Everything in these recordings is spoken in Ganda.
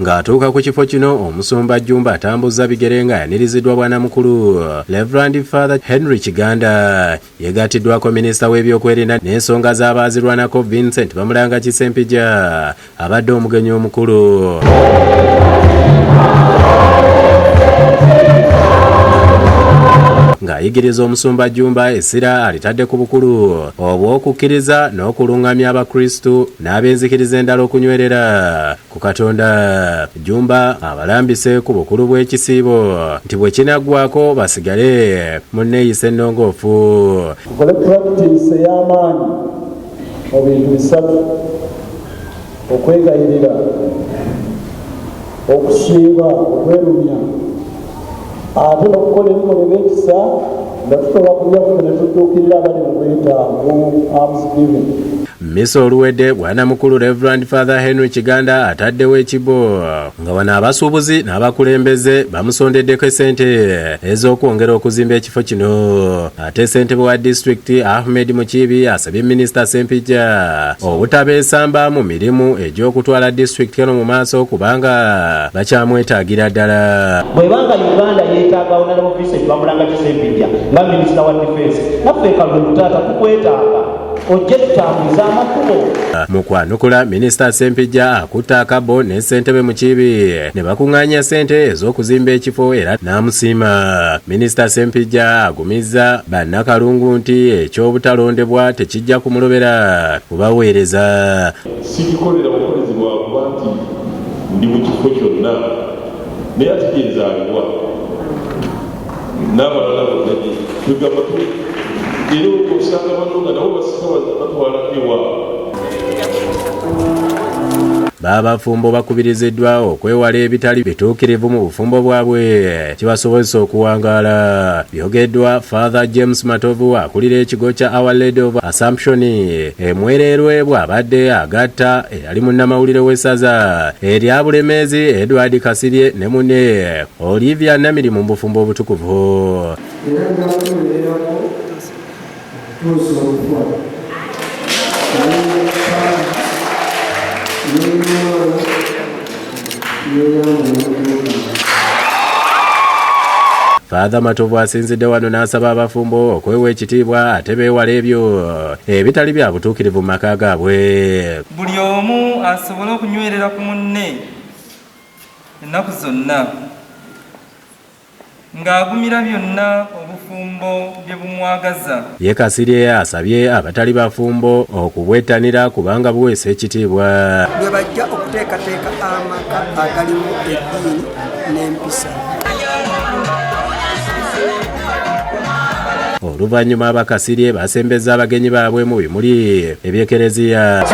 Ng'atuuka ku kifo kino, Omusumba Jjumba atambuzza bigere ng'ayaniriziddwa Bwanamukulu Rev. Father Henry Kiganda. Yeegattiddwako Minisita w'ebyokwerinda n'ensonga z'abaazirwanako Vincent Bamulangaki Ssempijja abadde omugenyi omukulu. Ng'ayigiriza Omusumba Jjumba essira alitadde ku bukulu obw'okukkiriza n'okulungamya Abakristu n'ab'enzikiriza endala okunywerera ku Katonda. Jjumba abalambise ku bukulu bw'ekisiibo nti bwe kinaggwaako basigale mu nneeyisa ennongoofu. Tukole practice ey'amaanyi mu bintu bisatu, okwegayirira, okusiiba, okwerumya ate n'okukola ebikolwa eby'ekisa nga tutoola ku byaffe ne tudduukirira abali mu bwetaavu, almsgiving. Mmisa oluwedde, Bwanamukulu Rev. Father Henry Kiganda ataddewo ekibbo nga wano abasuubuzi n'abakulembeze bamusondeddeko essente ez'okwongera okuzimba ekifo kino. Ate ssentebe wa disitulikiti Ahmed Mukiibi asabye minisita Ssempijja obutabeesamba mu mirimu egy'okutwala disitulikiti eno mu maaso kubanga bakyamwetaagira ddala. Bw'eba nga Uganda yeetaaga Honourable Vincent Bamulangaki Ssempijja nga minisita wa Defence, naffe e Kalungu taata tukwetaaga ojje tutambuze amakubo. Mu kwanukula, Minisita Ssempijja akutte akabbo ne ssentebe Mukiibi ne bakung'aanya ssente ez'okuzimba ekifo era n'amusiima. Minisita Ssempijja agumizza Bannakalungu nti eky'obutalondebwa tekijja kumulobera kubaweereza. Sikikolera bukolezi lwa kuba nti ndi mu kifo kyonna, naye ate gye nzaalibwa n'abalala bonna gye kwegamba era osanga banno nga nabo basika batwalako ewaabwe. Babafumbo bakubiriziddwa okwewala ebitali bituukirivu mu bufumbo bwabwe kibasobozesa okuwangaala. Byogeddwa Father James Matovu akulira ekigo kya Our Lady of Assumption e Mwereerwe bw'abadde agatta eyali munnamawulire w'essaza erya Bulemeezi Edward Kasirye ne munne Olivia Namirimu mu bufumbo obutukuvu. Era nja kukubeererako okutuusa okufa. N'eya Taata, n'ey'Omwana, n'eya Mwoyo Mutuukirivu. Father Matovu asinzidde wano n'asaba abafumbo okwewa ekitiibwa ate beewale ebyo ebitali bya butuukirivu mu maka gaabwe. Buli omu asobole okunywerera ku munne ennaku zonna, ng'agumira byonna obufumbo bye bumwagaza. Ye Kasirye asabye abatali bafumbo okubwettanira kubanga buweesa ekitiibwa. Lwe bajja okuteekateeka amaka agalimu eddiini n'empisa. Oluvannyuma Abakasirye basembezza abagenyi baabwe mu bimuli eby'Ekereziya.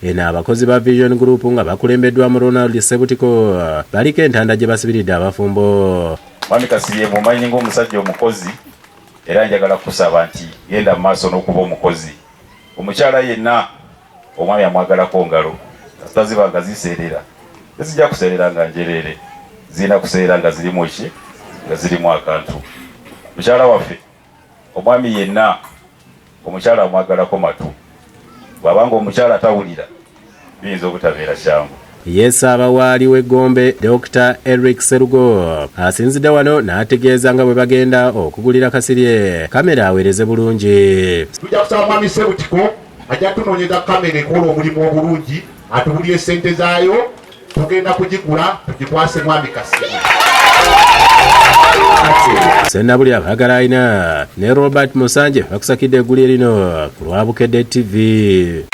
Eno abakozi ba Vision Group nga bakulembeddwamu Ronald Sebutiko baliko entanda gye basibiridde abafumbo. Mwami Kasirye mumanyi ng'omusajja omukozi era njagala kukusaba nti genda mu maaso n'okuba omukozi. Omukyala yenna omwami amwagalako ngalo kasita ziba nga ziseerera tezijja kuseerera nga njereere, zirina kuseerera nga zirimu ki, nga zirimu akantu. Mukyala waffe omwami yenna omukyala amwagalako matu, bw'aba nga omukyala tawulira biyinza obutabeera kyangu. Ye Ssaabawaali w'e Gombe, Dokita Eric Serugo asinzidde wano n'ategeeza nga bwe bagenda okugulira Kasirye kamera aweereze bulungi. Tujja kusaba Mwami Ssebutiko ajja tunoonyeza kamera ekola omulimu obulungi atubulire ssente zaayo, tugenda kugigula tugikwase Mwami Kasirye. Ssenabulya Baagala Alina ne Robert Musanje bakusakidde eggulire lino ku lwa Bukedde TV.